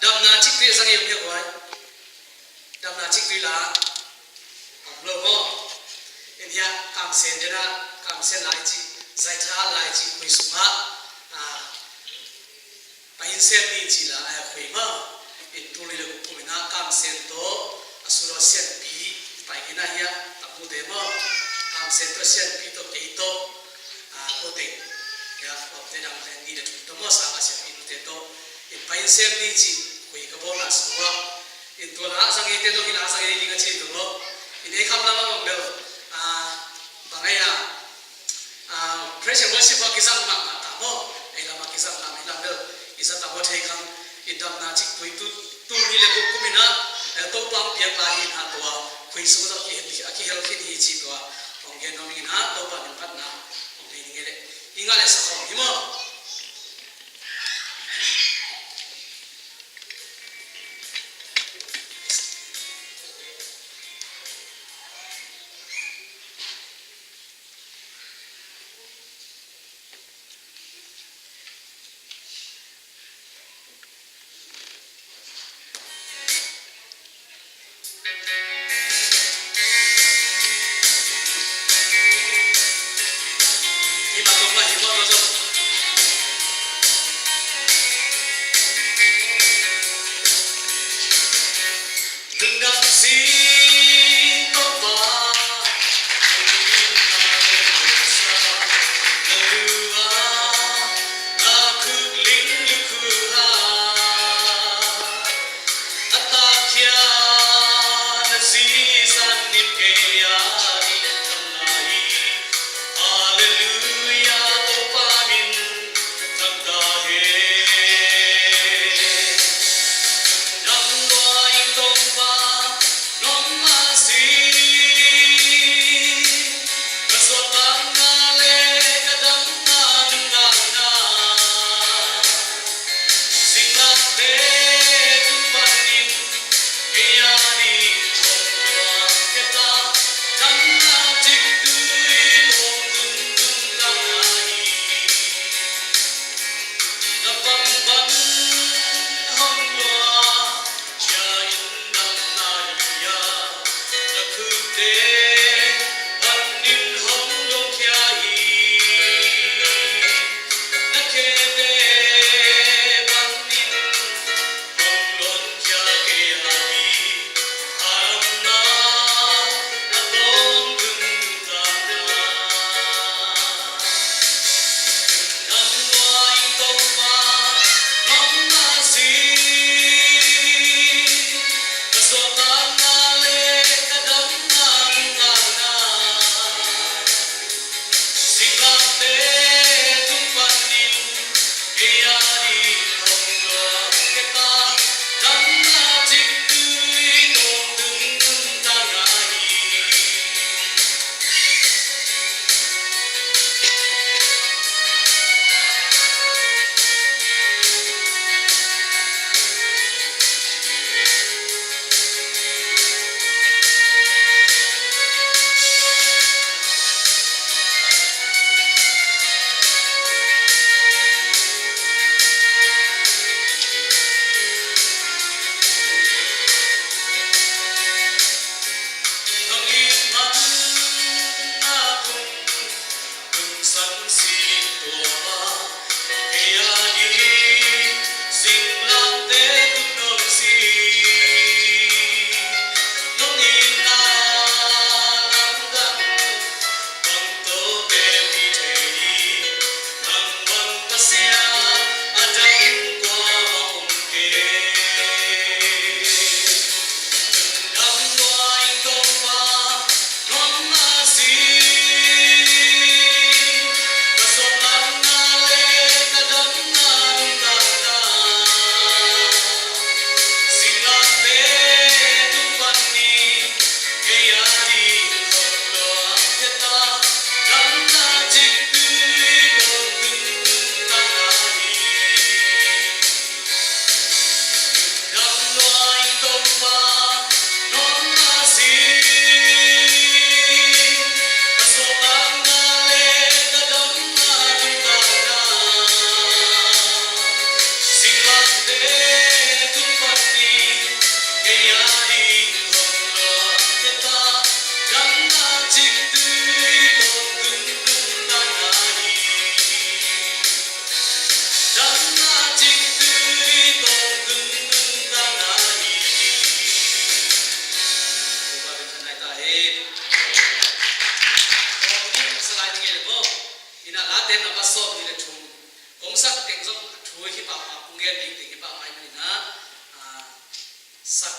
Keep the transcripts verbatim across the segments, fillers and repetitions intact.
Damna ciktui a zang i om hiam huai? Damna ciktui la om lo maw? In hiah kamsen dena, kamsen lai ci, zaitha lai ci, khui sungah, ah, pahin sem ni ci la a khui maw? In tul nih le guk kum inah kamsen tawh a sura sianpi pai inah hiah tamute maw? Kamsen tawh sianpi tawh kei tawh, ah, ko teng hiah, omte dang le ni le thum tawh maw? Sangah sianpi nute tawh in pahin sem ni ci khui ka bawlna sungah in tua la a zang ite tawh hi la a zang i ding a ci tawh maw? In ei kham lamah bang bel, ah, bang ei a, ah, praise and worship a kizang mahmah ta maw? Ei lamah kizang mahmah hi lam bel i za ta maw thei khang. I damna ciktui tu, tul nih le guk kum inah, eh, Topa hong piak lai hi inah tua khui sung tawh a kihel khin hi ci tua hong gen nuam ing inah Topa min phatna hong nei ding hi leh i ngah le sa khawm hi maw?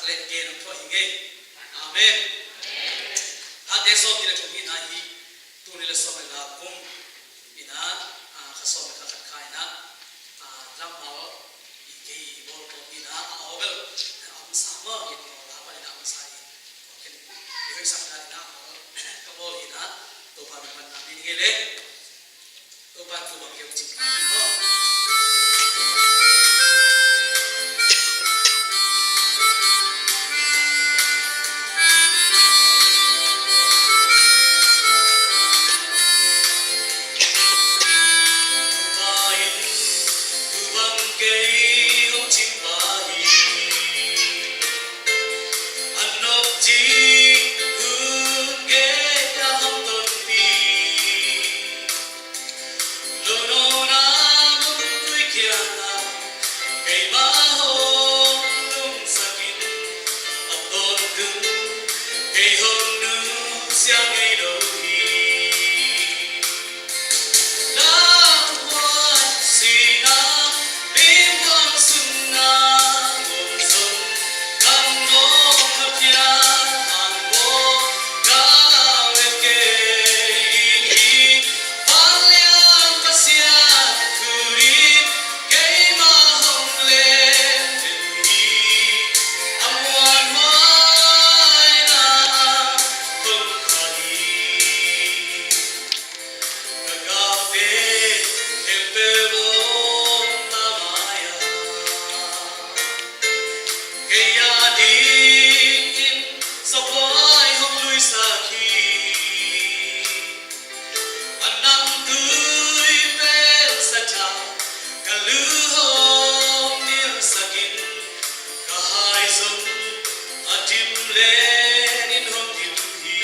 Leh gen hong thuah hi ngei. Amen. Haite sawm nih le thum hi-in ah, hih tul nih le sawm le nga kum in ah, ah, kha sawm le kha khat kha in ah, ah, lammal i kei i bawl tawm hi-in ah, a aw bel a hong sa mah in, aw la pan in ah hong sa hi. Ken i hoihsak dan in ah, aw ka bawl hi-in ah, Topa min pan na ding hi ngei leh. Topa thu bang keu cik pa ni maw. Topa in thu bang kei hong cing pa hi. A nop cik hun gei a hong tonpih. Lawhna mun tui kiangah keimah hong lungsak in, a tawntung kei hong nusia ngei lo hi. Lauhuai sihna, limguang sungna, gualzawhna, kan mawk a piang hang maw, ka lau et kei ding hi. Vanglian Pasian thu in keimah hong len den hi. A muanhuaina hong kha hi. Ka galte khempeuh lawm ta mai-a, kei a dingin sahuai hong luisak hi. A namtui pen sathak ka lu hong nilsak in, ka hai zong a dim len in hong dim hi.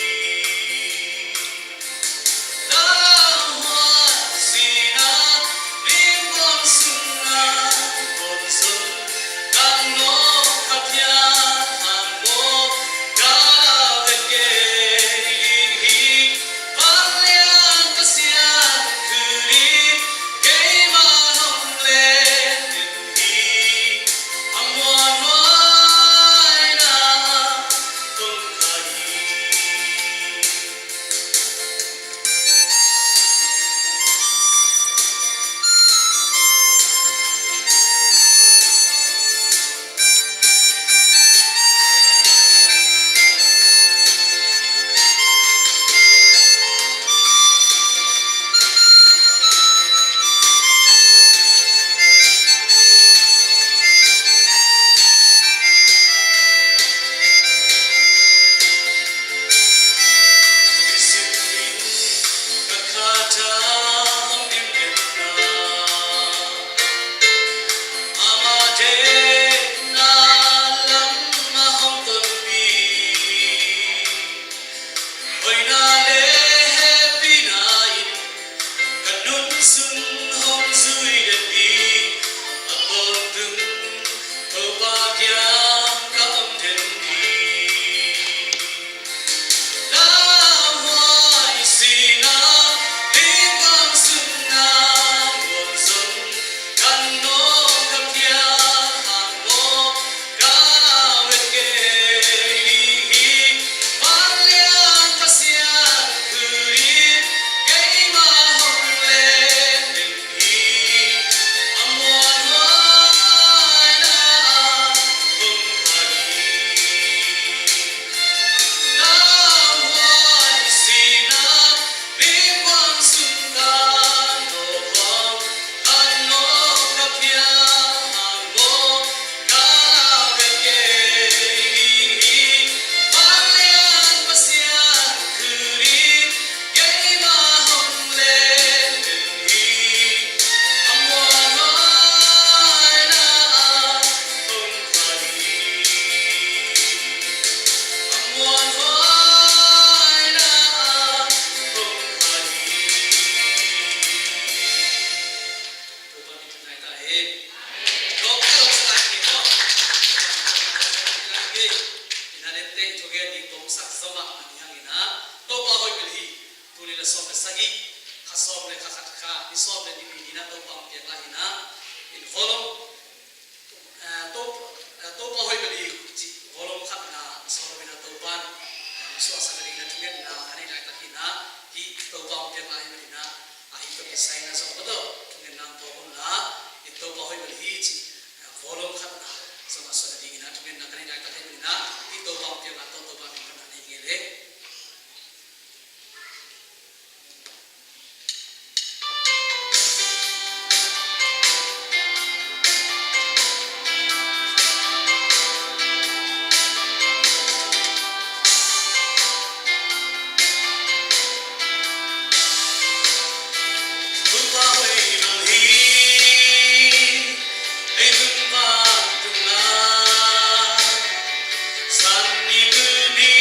Lauhuai sihna, limguang sungna, gualzawhna, kan mawk a piang hang maw, ka lau et kei ding hi. Vanglian Pasian thu in keimah hong len den hi. A muanhuaina hong kha hi. Hoihna le hehpihna in ka nun sung hong zui den ding, a tawntung Topa kiang ka om den ding. Lauhuai sihna, limguang sungna, gualzawhna, kan mawk a piang hang maw, ka lau et kei ding hi. Vanglian Pasian thu in keimah hong len den hi. A muanhuaina hong kha hi. Lauhuai sihna, limguang sungna, gualzawhna, kan mawk a piang hang maw, ka lau et kei ding hi. Vanglian Pasian thu in keimah hong len den hi. A muanhuaina hong kha hi. A muanhuaina hong kha hi. Topa min thang nai ta hen. Topa min thang nai ta hen. Ina dente i thugen ding tawmsak zomah a ni hangin ah, Topa hoih bel hi. Tul nih le sawm le sagih, kha sawm le kha khat kha, ni sawm le ni li ni-in ah Topa hong piak lai hi-in ah, in volume, eh, Topa, eh, Topa hoih bel hi. Volume khatna sawm lo in ah Topa'n hong suahsak nadingin ah thungetna ka neih laitak hi in ah, hih Topa hong piakna ahih manin ah, a, hih tawh kisai in ah zong ka tawh thungetna hong tawk un la, hih Topa hoih bel hi cih, a, volume khatna zong a suah nadingin ah thungetna ka neih laitak ahih manin ah, hih Topa hong piakna tawh Topa min pan ah nei ngei leh. Topa hoih bel hi, ei Topa tungah. San ni tu ni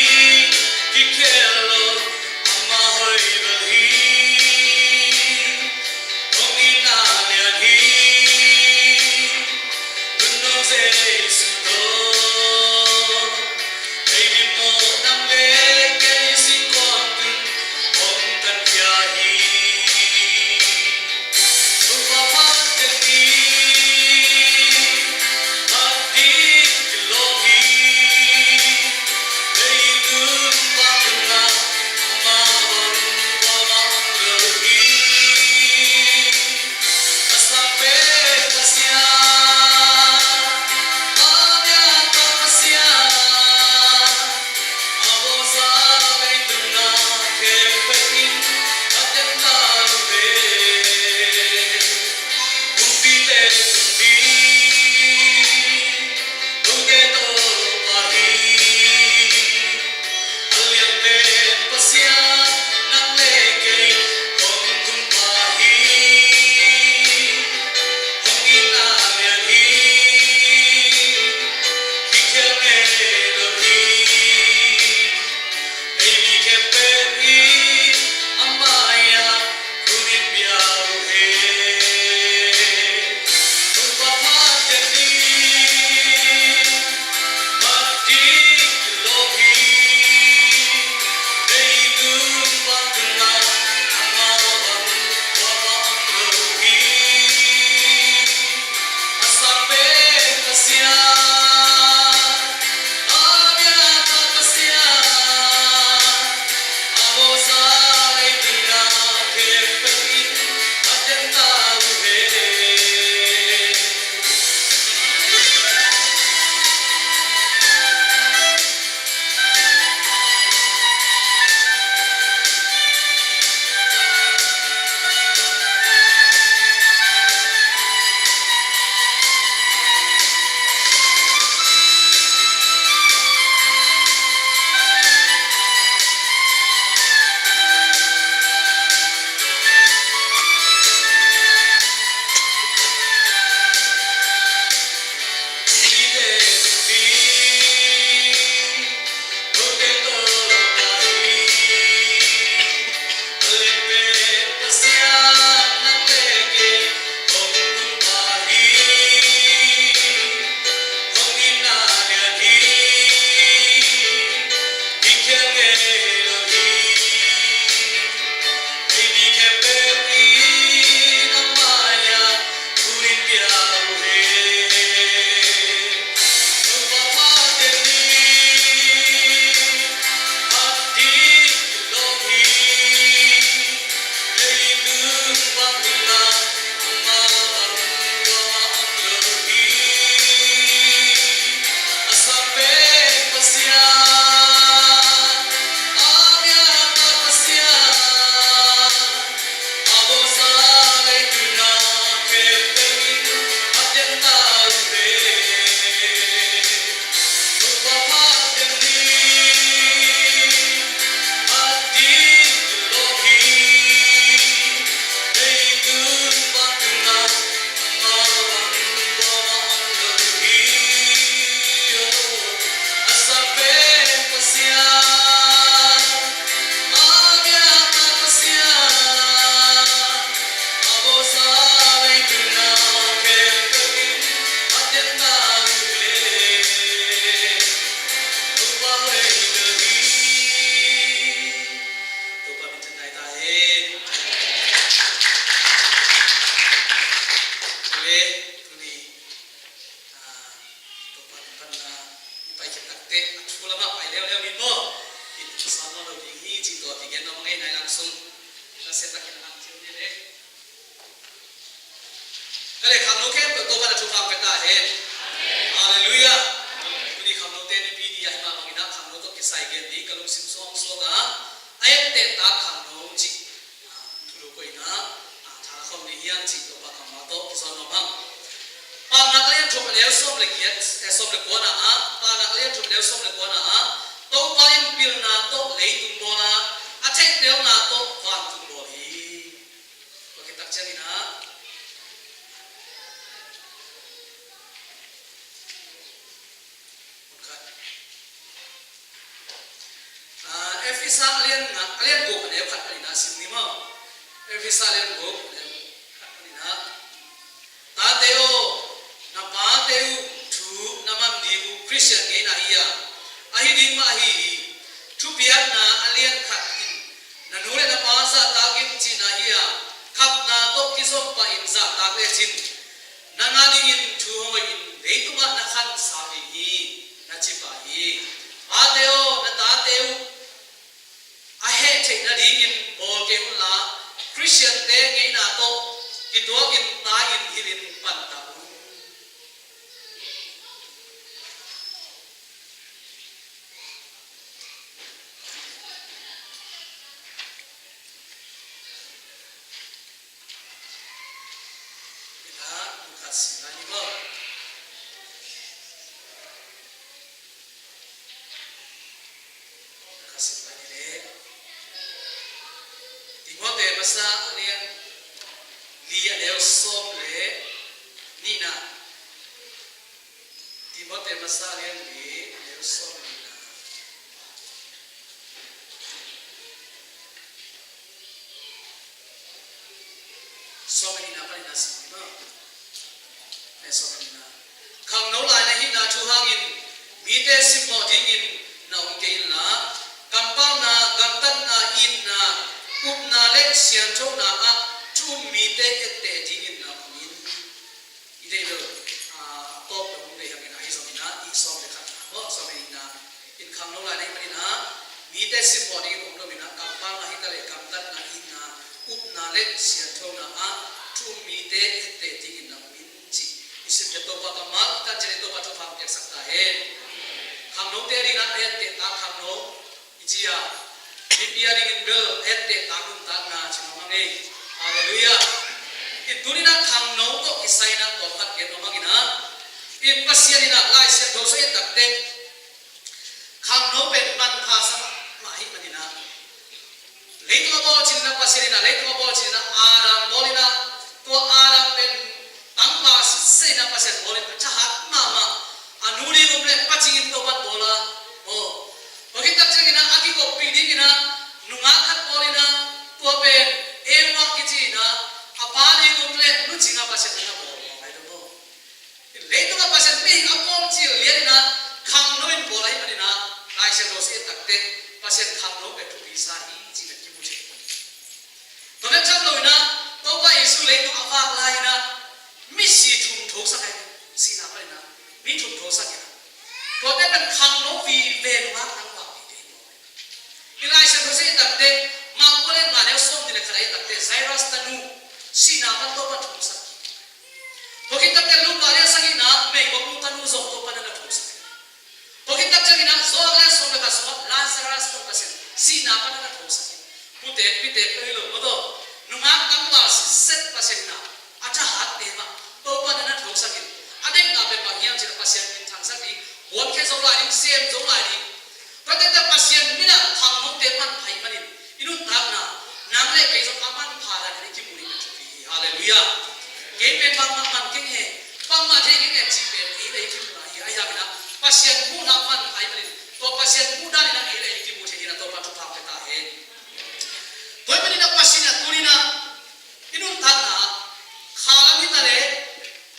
kikhel lo, amah hoih bel hi. Hong itna lian hi, Tunung Jesu tawh. Ei mawh dang le kei singkuang tun hong kankhia hi. Topa phat ding hi, phat ding kilawm hi. Ei Topa tungah amah bang kuamah om lo hi. A sang pen Pasian, a lian Te a thu lamah pai leuleu ni maw? Inn sawm lo ding hi cih tua kigen nuam ing ei, nai lam sung. Nasia takin a hang cil ni le. Ka le khangno khempeuh Topa na thupha pia ta hen. Halleluiah. Tuni khangnote nipi ni a hi mah bangin ah khangno tawh kisai gen ding ka lungsim suangsuang a, a etteh tak khangno cih, ah, thulu koihna, ah, tha la khawm ding hiam cih Topa kammal tawh kizawn nuam hang. Paunak a lian thum a neu sawm le giat, eh, sawm le kuana ah, Paunak a lian thum a neu sawm le kuana ah, Topa in pilna tawh leitung bawl a, a theihtelna tawh vantung bawl hi. Tua khit tak ciangin ah, ah, Efesa a lian nga, a lian guk a neu khat panin ah sim ni maw? Efesa a lian guk a neu khat panin ah, tate aw, na pate uh thu na man ding uh Khristian ngeina hi a, ahi ding mah ahi hi. Thupiakna a lian khat in, na nu le na pa zahtak in cihna hi a, khapna tawh kizom pahin zahtak lecin, nang a dingin thu hong hoihin leitungah na khansau ding hi, na ci pah hi. Pate aw, na tate uh a heh theih nadingin bawl kei unla, Khristiante ngeina tawh kituakin ta-in hilhin pan ta un. Ina, mun khat sim lai ni maw? Mun khat sim lai ni le. Timote masa a lian li a neu sawm le nihna. Timote masa a lian li a neu sawm le nihna. Sawm le nihna panin ah sim ni maw? Eh, sawm le nihna. Khangno lai na hihna thu hangin mite simmawh dingin na om kei inla, kampauhna, gamtatna, itna, upna le sianthona ah thu um mite etteh dingin na om in. I deih bel, ah, tawp dong deih hangin ahi zongin ah, i sawm le khatna maw, sawm le nihna in khangno lai na hih manin ah, mite simmawh dingin om loin ah, kampauhna hi ta leh gamtatna, itna, upna le sianthona ah thu um mite etteh dingin na om in, ci i simte Topa kammal, i tan ciangin Topa thupha piaksak ta hen. Khangnote adingin ah etteh tak khangno i ci a, mipi adingin bel etteh tak nuntakna ci nuam ing ei. Halleluiah. In tuni-in ah khangno tawh kisai-in ah tawm khat gen nuam ing in ah, in Pasian in ah Lai Siangtho sung i et tak teh, khangno pen manpha sa mah ahih manin ah, leitung a bawl cil in ah Pasian in ah, leitung a bawl cil in ah Adam bawl in ah, tua Adam pen tangval sitset in ah Pasian bawl in, a thahat mahmah. A nu ding um leh pacing in Topan bawl a, aw. Tua khit tak ciangin ah a kikoppih dingin ah nungak khat bawl in ah, tua pen Eva kici in ah, a pa ding um leh nu cing ah Pasian in ah bawl a, ahi dong aw. Leitung ah Pasian mihing a bawl cil lian in ah khangno in bawl ahih manin ah, Lai Siangtho sung i et tak teh Pasian khangno pen thupi sa hi cih pen kimu thei. Tua bek tham loin ah, Topa Jesu leitung a vak lai-in ah, misi thum thosak hi, sihna panin ah, mi thum thosak hi. Tuate pen khangno vive, nungak tangval vive hi. I Lai Siangtho sung i et tak teh, Marka lian nga neu sawmnih le khat ah i et tak teh, Jairus tanu, sihna pan Topa thumsak hi. Tua khit tak teh Luka lian sagihna, meigongnu tanu zong Topa na na thumsak hi. Tua khit tak ciangin ah Johan lian sawm le khat sungah Lazarus tawh Pasian sihna pan a na thosak hi. Putek pitek ahi lo maw, tua nungak tangval sitset Pasian in ah a thahatte mah Topa na na thosak hi. A deihna pen bang hiam cih leh Pasian minthangsak ding, huankhia zo lai ding, sem zo lai ding. Tua teh teh Pasian min ah khangnote manpha ahih manin i nuntakna, nang le kei zong a manpha dan in i kimu ding pen thupi hi. Halleluiah. Kei pen bangmah man keng e, bangmah thei keng e cih pen ei le ei kimuhna hi. Ahi hangin ah Pasian muhna manpha ahih manin, tua Pasian muhdan in ah ei le ei kimu thei dingin ah Topa thupha pia ta hen. Tua ahih manin ah Pasian in ah tuni-in ah i nuntakna ah, khalam hi ta leh,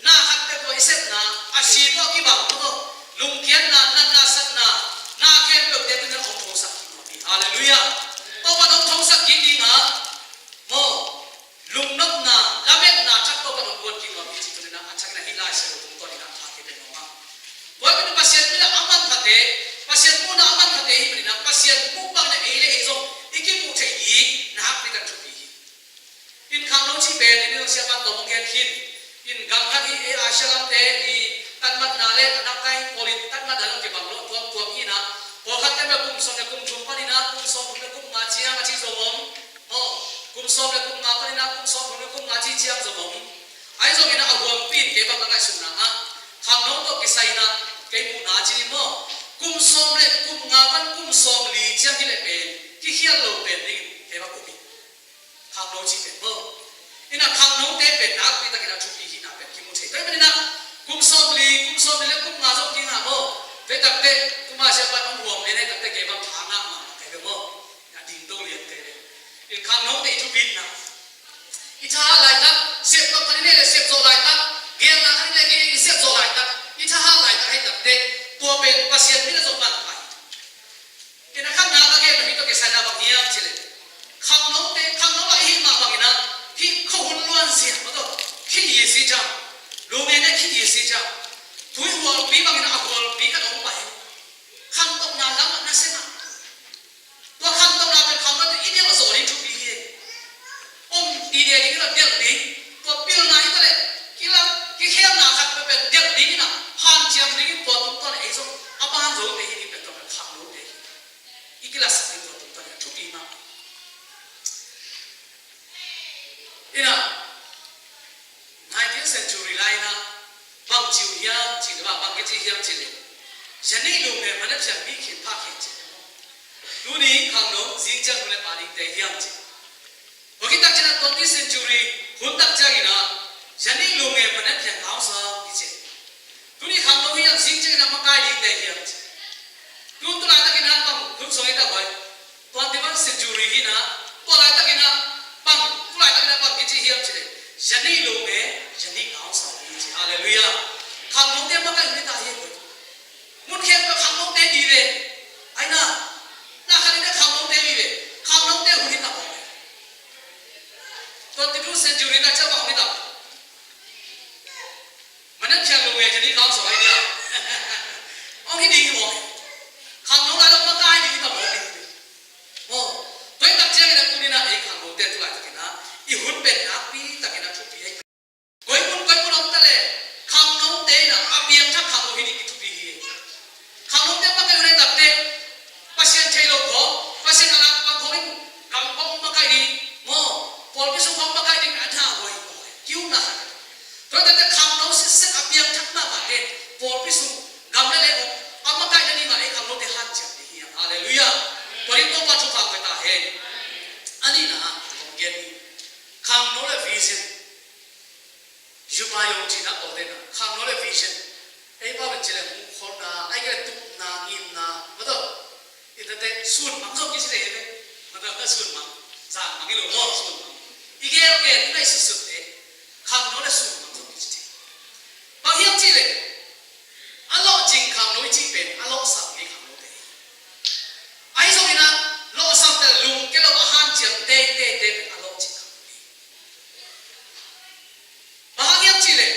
na khat peuh tawh i sepna, a si tawh kibang tawh, lungkiatna, natna, satna, na khempeuhte tuni-in ah hong thosak kik hi. Halleluiah. Topa in hong thosak kik ding a, maw, lungnopna, lametna thak Topa in hong guan kik hi cih tuni-in ah a thakin ah hih Lai Siangtho tungtawn in ah thak kik nuam ing. Tua ahih manin Pasian min ah a manphate, Pasian muhna a man khat ei hi manin ah, Pasian muh bangin ah ei le ei zong i kimuh theih ding nakpi tak thupi hi. In khangno cih pen, in zong siapa tawh hong gen khin. In gam khat hi, ei Asia lamte i tatmatna le a naktai pawl in tatmatna zong kibang lo tuamtuam hi in ah, pawlkhatte bel kum sawm le kum thum panin ah kum sawm thum le kum nga ciang a ci zong om. Maw, kum sawm le kum nga panin ah kum sawm thum le kum nga ci ciang zong om. Ahi zongin ah a huampi in kei bang ka ngaihsutna ah, khangno tawh kisai in ah kei muhna ci ni maw, kum sawm le kum nga pan kum sawm li ciang hi leh pen kikhial lo pen dingin kei bang um hi. Khangno cih pen maw, in ah khangnote pen nakpi takin ah thupi hihna pen kimu thei. Tua ahih manin ah kum sawm li, kum sawm li le kum nga zong kingah maw. Tua hi takteh, tuma siapa in hong huam lian hi takteh kei bang tha ngah mahmah kei ve maw. A ding to lian kei ve. In khangnote i thupitna, i thahat laitak, sep tawh khat i neih leh sep zawh laitak, gelna khat i neih leh i sep zawh laitak, i thahat laitak hi takteh, tua pen Pasian min ah zong man pai. In a khatna ka gen hi tawh kisai in ah bang hiam cih leh, khangnote, khangno lai i hih mah bangin ah, hih khuahun luanzia maw tawh, khit i si ciang, lu ngeingei khit i si ciang, tui hualpi bangin ah a hualpi khat hong pai. Khantohna lam ah nasem ah, tua khantohna pen khangnote i delh zawh ding thupi hi. Om dide ding in ah delh ding, tua pilna hi ta leh, kilam, kikhemna khat pen delh ding in ah, hanciam ding in tua tungtawn ei zong a ban zote hi ding pen tua pen khangnote hi. I kilatsak ding tua tungtawn hi a thupi mah. In ah, nineteenth century lai in ah bang ci uh hiam cih leh, bang kici hiam cih leh, zanih lu ngen man a phian mi khin pha khin ci. Tuni khangno zing ciang hun le pa dingte hiam cih. Tua khit tak ciang ah twentieth century hun tak ciangin ah zanih lu ngen man a phian council kici. Tuni khangno hiam, zing ciangin ah makai dingte hiam cih. Tun tu laitakin ah bang hun sung hi ta hoih. Twenty-first century hi in ah, tua laitakin ah bang, tu laitakin ah bang kici hiam cih leh, zanih lu ngen, zanih council hi ci. Halleluiah. Khangnote makai hun hi ta hi. Mun khempeuh khangnote vive. Ai na, na khat in ah khangnote vive. Khangnote hun hi ta bawk. Twenty-two century tak ciang bang hun hi ta. Man a phian lu ngen zanih council hi dia. Hong hi ding hi maw. Khangno lai lo makai ding hi ta maw. Maw. Tua hi tak ciangin ah tuni in ah ei khangnote tu laitakin ah i hun pen nakpi takin ah thupi hi. Koi mun koi mun om ta leh, khangnote in ah a piangthak khangno hi ding kithupi hi. Khangnote makai hun hi takteh, Pasian thei lo khawng, Pasian a lak pang khawng in gam khawng makai ding maw, pawlpi sung khawng makai ding a tha huai maw, kiumna khat. Tua hi takteh khangno sitset a piangthak mahmah pen pawlpi sung, gam le lei khawng a makai nading ah ei khangnote hanciam ding hi hang. Halleluiah. Tua ding Topa thupha pia ta hen. A nihna ah kong gen hi. Khangno le vision. Zuma yong cihna kawlte na, khangno le vision. Ei pau in ci leh muhkholhna, ahih kei leh tupna, ngimna, maw tawh. Tate sunmang zong kici leh hi ve. Maw tawh, sunmang. Zangmang hi lo maw, sunmang. I gelgel, i ngaihsutsut teh, khangno le sunmang zong kici thei. Bang hiam cih leh, a lawhcing khangno i cih pen a lawhsam ngei khangnote hi. Ahi zongin ah, lawhsam teh lungkia lo a hanciam teitei te pen a lawhcing khangno hi. Bang hang hiam cih leh,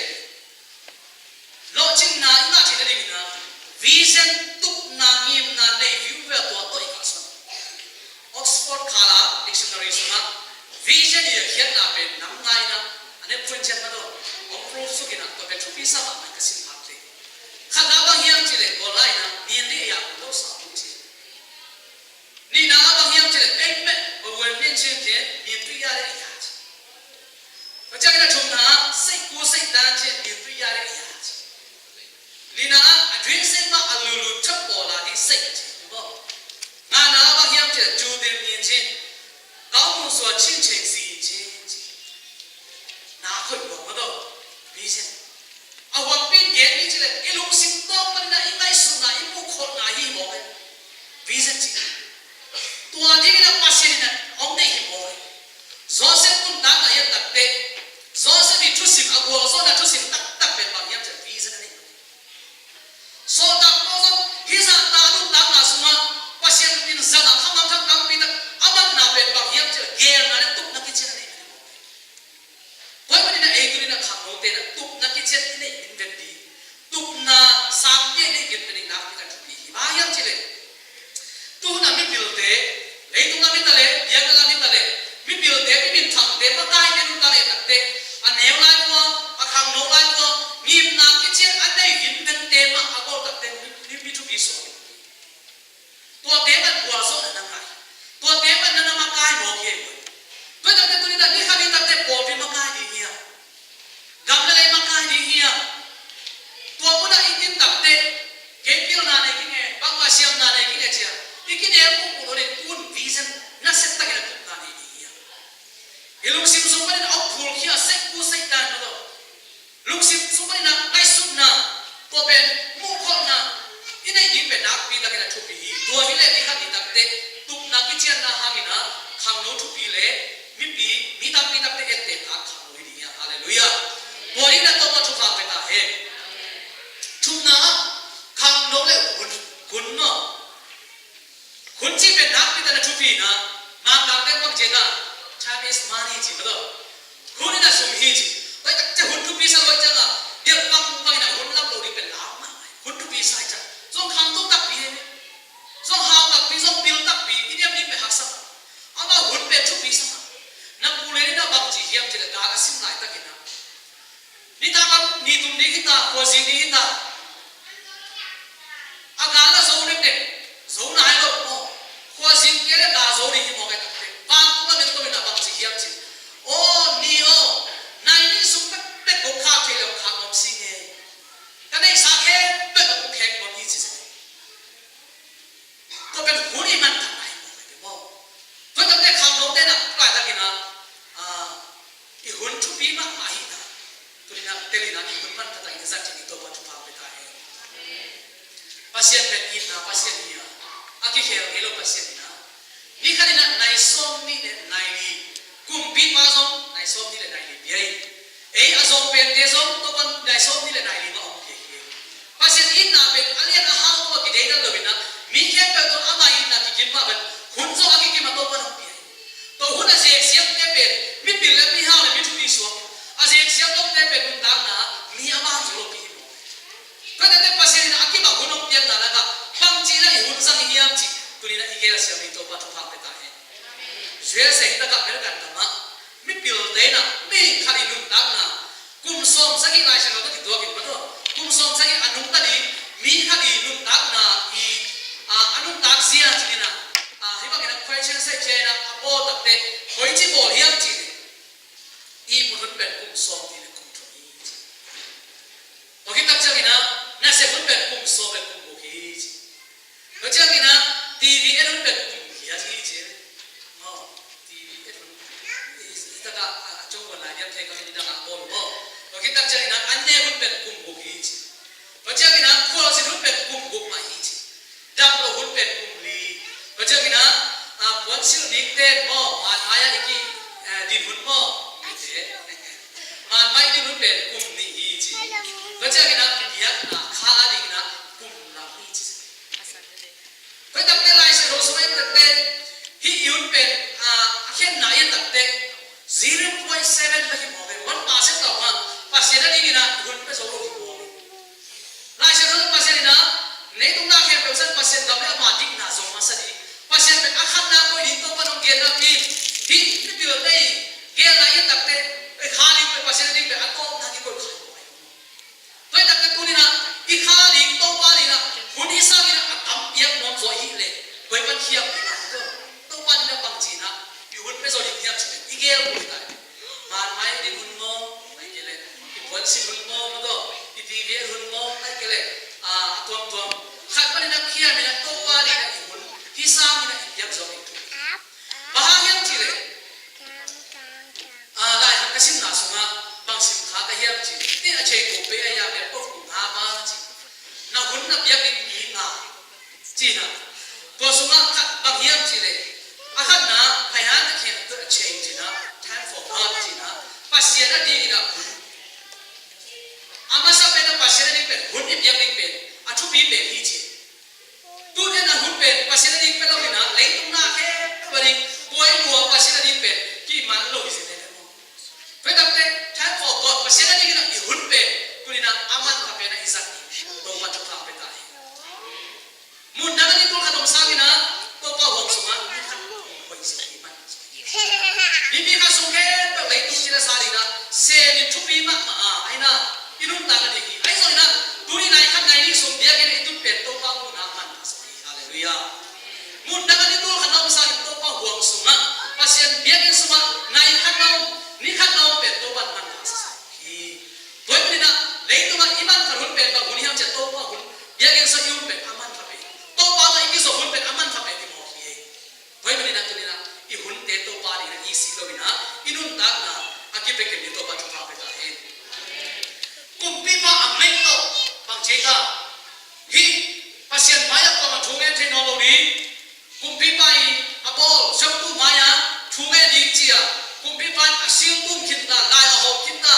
lawhcinna i ngah theih nadingin ah, vision, tupna, ngimna nei vive a, tua tawh i kalsuan. Oxford Kala Dictionary sungah vision i a khiatna pen nam nga in ah, a nep khuan ciat mah tawh hong proof suk in ah, tua pen thupi sa mahmah in ka sim phak thei. Khatna bang hiam cih leh, Kawl lai in ah, nian ding a yak lo sa ding ci. Nihna ah bang hiam cih leh, ei meh, bawen min cin cin, min tui ya le ya ci. Tua ciangin a thumna ah, sei ku sei tan cin, min tui ya le ya ci. Lina ah, a tuin sei mah a lulu suak hi. Tuate man gualzawhna na ngah hi. Tuate man na na makai mawk hi. Tua hi takte tuni-in ah ni khat ni takte pawlpi makai ding hi a, gam le lei makai ding hi a, tua munah i kin takte kei pilna nei kei ing e, bangmah siamna nei kei ing e ci-a i kinel uh uh lo ding, tun vision nasia takin a tupna nei ding hi a, i lungsim sung panin a hong phulkhia seikhu seikdan lo lo. Lungsim sung panin a ngaihsutna, tua pen muhkholhna i neih ding pen nakpi takin a thupi hi. Tua hi leh ni khat ni takte tupna kicianna hangin ah khangno thupi le mipi, mi tampi takte etteh khangno hi ding hi a. Halleluiah. Tua hi-in ah Topa thupha pia ta hen. Thumna ah khangno le hun, hun maw. Hun cih pen nakpi takin a thupi in ah, Mangkangte bang ci-in ah, time is money ci maw. Hun in ah sum hi ci. Tua hi takte hun thupi sa lo ahih ciangin ah, biakbang bangin ah hun lam lo ding pen lau mahmah hi. Hun thupi sa ahih ciangin zong khangto takpi hi. Zong hau takpi, zong pil takpi, i diam ding pen haksa mah. Amah hun pen thupi sa mah. Na pu Len in ah bang ci hiam cih leh, gal a sim laitakin ah, nitak a ni tum ding hi ta, khuazing ding hi ta. A gal a zo neknek, zo nai lo maw. Khuazing kei leh gal zo ding hi mawk e takte. Vantungah len tomin ah bang ci hiam cih leh, aw ni aw, nai nih sung pekpek kong khak thei leh hong khak nuam sing e. Ka neihsa khempeuh kong khek nuam hi ci seh. Tua pen hun i manthang ahi mawk hi maw. Tua takte khangnote in ah, tua laitakin ah, ah, i hun thupi mahmah ahihna tuni-in ah tel in ah, i hun manthang in ah zat dingin Topa thupha pia ta hen. Pasian pen itna Pasian hi a, a kikhel ngei lo Pasian hi a, ni khat in ah nai sawmnih le nai li, kumpipa zong nai sawmnih le nai li pia hi. Ei a zong pente zong Topa'n nai sawmnih le nai li mah hong pia hi. Pasian itna pen a lian a hau tawh a kideidan lo in ah, mi khempeuh tawh ama itna kikim mah bangin hun zong a kikim a Topa'n hong pia hi. Tua hun a zeksiamte pen mipil le mihau le mi thupi suak, a zeksiam lomte pen nuntakna ah mi a man zo lopi hi mawk hi. Tua hi takte Pasian in ah a kimak hun hong piakna lakah bangci in ah i hun zang hiam cih tuni-in ah i gelsiam ding Topa thupha pia ta hen. U S A hi takah American gamah mipilte in ah mi khat i nuntakna, kum sawmsagih, Lai Siangtho tawh kituak in maw, kum sawmsagih a nungta ding mi khat i nuntakna i, a, a nuntak zia cih in ah, a, hih bangin ah question sai ciang in ah a bawl takte koici bawl hiam cih leh, ihmut hun pen kum sawmnih le kum thum hi ci. Tua khit tak ciangin ah nasep hun pen kum sawm le kum guk hi ci. Tua ciangin ah T V et hun pen kum giat hi ci. Maw, T V et hun. Hi takah a, a cong wan lai diam thei ka mi takah bawl maw. Tua khit tak ciangin ah an ne hun pen kum guk hi ci. Tua ciangin ah khualzin hun pen kum guk mah hi ci. Dam lo hun pen kum li. Tua ciangin ah, ah, puansilh nikte maw, manmai ah i ki, eh, din hun maw, mite. Manmai din hun pen kum nih hi ci. Tua ciangin ah biakna kha a dingin ah kum lam hi ci. Tua hi takte Lai Siangtho sungah i et takte hih i hun pen, ah, a khenna i et takte zero point seven bek hi mawk hi, one percent tawh mah Pasian a dingin ah hun pia zo lo hi mawk hi. Lai Siangtho Pasian in ah leitung na khempeuh sangin Pasian gam le ama dikna zong masa ding. Pasian pen a khatna koih ding Topa'n hong gen napi in, hih mipilte i gelna i et takte, ei, kha ling pen Pasian a ding pen a tawpna kikoih kha hi mawk hi. Tua hi takte tuni-in ah i kha ding Topa dingin ah hun i sangin ah a tam piak nuam zaw i hih leh koi pan khiam ding a, Topa dingin ah bangci in ah i hun pia zo ding hiam cih leh i gel uh hi ta hi. Manmai din hun maw, ahih kei leh i puansilh hun maw, maw tawh i T V et hun maw, ahih kei leh, ah, a tuamtuam khat panin a khiam in ah Topa dingin ah i hun hih sangin ah i piak zo ding thu. Bang hang hiam cih leh, ah, laikhak ka simna sungah bang sim kha ka hiam cih leh, a chain kong pei a, a bel kong nga ba ci. Na hun na piak ding mi nga ci-in ah, tua sungah khat bang hiam cih leh, a khatna, phaihan a khiat tua a chain ci-in ah, time for God ci-in ah, Pasian a dingin ah hun. A masa pen ah Pasian a ding pen hun i piak ding pen a thupi pen hi ci. Tuni-in ah hun pen Pasian a ding pia lo in ah, leitung na khempeuh a ding, tua i nuam Pasian a ding pen kiman lo hi ci. Tua hi takte time for God, Pasian a dingin ah i hun pen tuni-in ah a man kha pen ah i zat ding Topa thupha pia ta hi. Mun dang a ding tul khat om sangin ah Topa huam sungah Kumpipa in a bawl, siangtho mai-ah thu ngen ding ci-a, kumpipa in a sil tum khin ta, lai a hawm khin ta,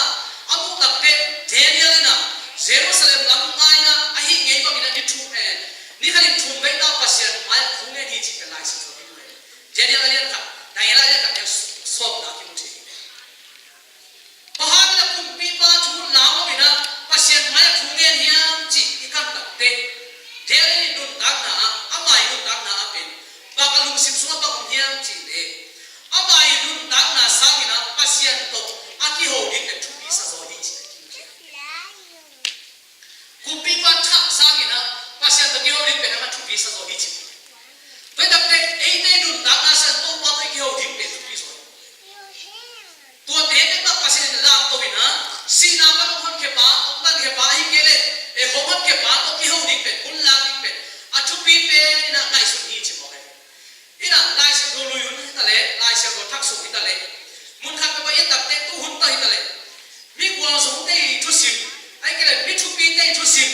a muh takteh Daniel in ah Jerusalem lam ngai-in ah ahi ngei bangin ah ni thum, eh, ni khatin thum vei ta Pasian mai-ah thu ngen hi cih pen Lai Siangtho in ah. Daniel a lian khat, Daniel a lian khat, sawm na kimu thei. Bang hangin a kumpipa thu lau lo in ah Pasian mai-ah thu ngen hiam cih i kan takteh, Daniel i nuntakna ah, ama i nuntakna ah pen bang a lungsim sungah bang om hiam cih leh, ama i nuntakna sangin ah Pasian tawh a kiho ding pen thupi sa zaw hi cih. Kumpipa thah sangin ah Pasian tawh kiho ding pen a thupi sa zaw hi cih. Tua hi takteh eite i nuntakna sangin Topa tawh i kiho ding pen thupi zaw hi. Tuate pen bang Pasian in lamto in ah, sihna pan hong honkhia pa, hong tankhia pa, ahih kei leh, eh, hong honkhia pa tawh kiho ding pen, hun lak ding pen a thupi pen in ah ngaihsun hi ci mawk hi. In ah Lai Siangtho lui hun hi ta leh, Lai Siangtho thak sung hi ta leh, mun khat peuhpeuh i et takteh, tu hun tawh hi ta leh, mi gualzawngte i thusim, ahih kei leh mi thupite i thusim,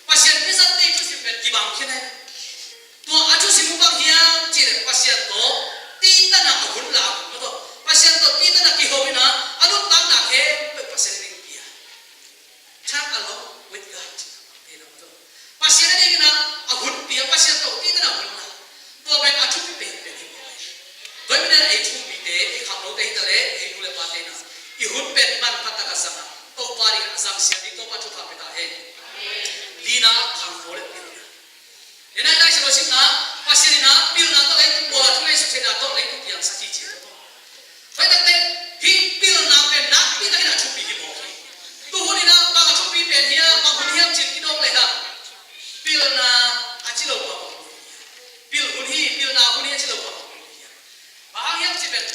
Pasian mi zatte i thusim pen kibang khin hi. Tua a thusim uh bang hiam cih leh Pasian tawh titan a hun lak uh, maw tawh. Pasian tawh titan a kiho in ah a nuntakna khempeuh Pasian in pia. Time alone with God. Pasian a dingin ah a hun pia, Pasian tawh titan a hun lak. Tua pen a thupi penpen hi. Tua hi manin ah ei thu-um mite, ei khamlote hi ta leh, ei nu le pate in ah i hun pen manpha takin zang a, Topa dingin a zang siam ding, Topa thupha pia ta hen. Lina, khangno le pilna. Tua hi a, Lai Siangtho simna, Pasian in ah pilna tawh leitung bawl a, thungaihsut theihna tawh leitung piangsak hi ci. Tua hi takteh hih pilna pen nakpi takin a thupi hi mawk hi. Tu hun in ah bang a thupi pen hiam, bang hun hiam cih i dong lehang, pilna a ci lo pa bang hun hi. Pil hun hi, pilna hun hi a ci lo pa bang hun hi. Bang hang hiam cih pen,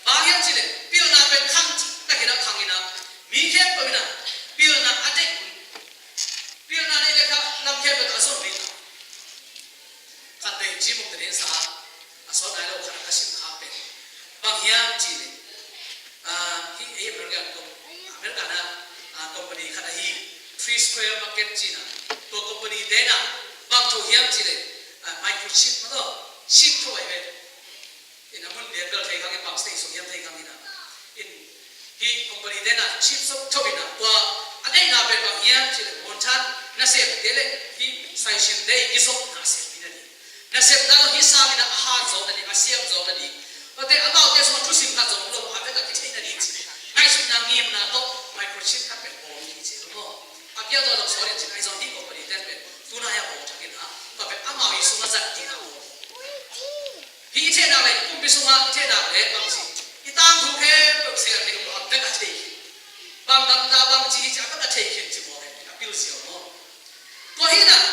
bang hang hiam cih leh pilna pen khang cih takin a khang in ah, mi khempeuh in ah pilna a deih hun, pilna deih leh kha lam khempeuh a zon ding. Khat pen Jim Moh Tadin sa a, a sawt nai lo khat a ka sim kha pen bang hiam cih leh, ah, hih ei America, America na, ah, company khat ahi Three Square Market ci-in ah, tua company te in ah bang tho hiam cih leh, ah, microchip, maw tawh, chip tho ahi ve. In a mun lian bel thei khang in, bang state sung hiam thei khang in ah. In hih company te in ah chip sawk tho in ah, tua a deihna pen bang hiam cih leh, muanthang nasemte le hih saisinte i kizopna sem ding na ding. Nasepna lo hih sangin ah a hat zawk na ding, a siam zawk na ding. Tuate amaute sungah thusim khat zong lo, a bek a kithei na ding ci. Ngaihsutna ngimna tawh microchip khat pen bawl hi ci lo maw. A piang zawh zong sawt in ci, ahi zong hih company te pen tu nai a bawl thak in ah, tua pen amau i sungah zat ding a bawl. Hih i theih nak leh, kumpi sungah i theih nak leh bangci, i tangthu khempeuh sel thei lo, a bek a thei khin. Bang gamta bangci hi ci a bek a thei khin ci mawk hi, a pil ziau maw. Tua hi in ah,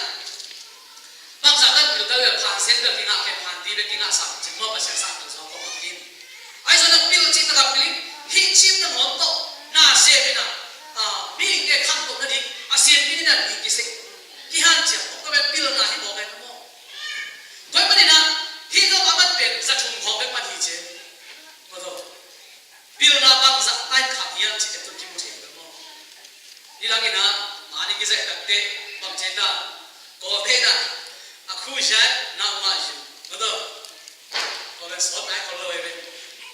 bangzah tan pil bel, phan sen bel kingah kei, phan ti bel kingah sam ci maw, Pasian sam pil zong kong hong in. Ahi zong a pil cih tak a pil in, hih chip nangawn tawh na sem in ah, ah, mihingte khantoh nading a siam mi in ah mi kisik, kihanciam, tua bel pilna hi mawk hi maw. Tua ahih manin ah, hih zong a man pen za thum khawng bek man hi ci. Maw tawh. Pilna bangzah tai khak hiam cih tun kimu thei bek maw. Nidang in ah, mani kizaih takteh bang ci ta. Kawlte in ah, a khu zai, nangmah zu. Maw tawh. Kawlte sawt nai khol lo hi ve.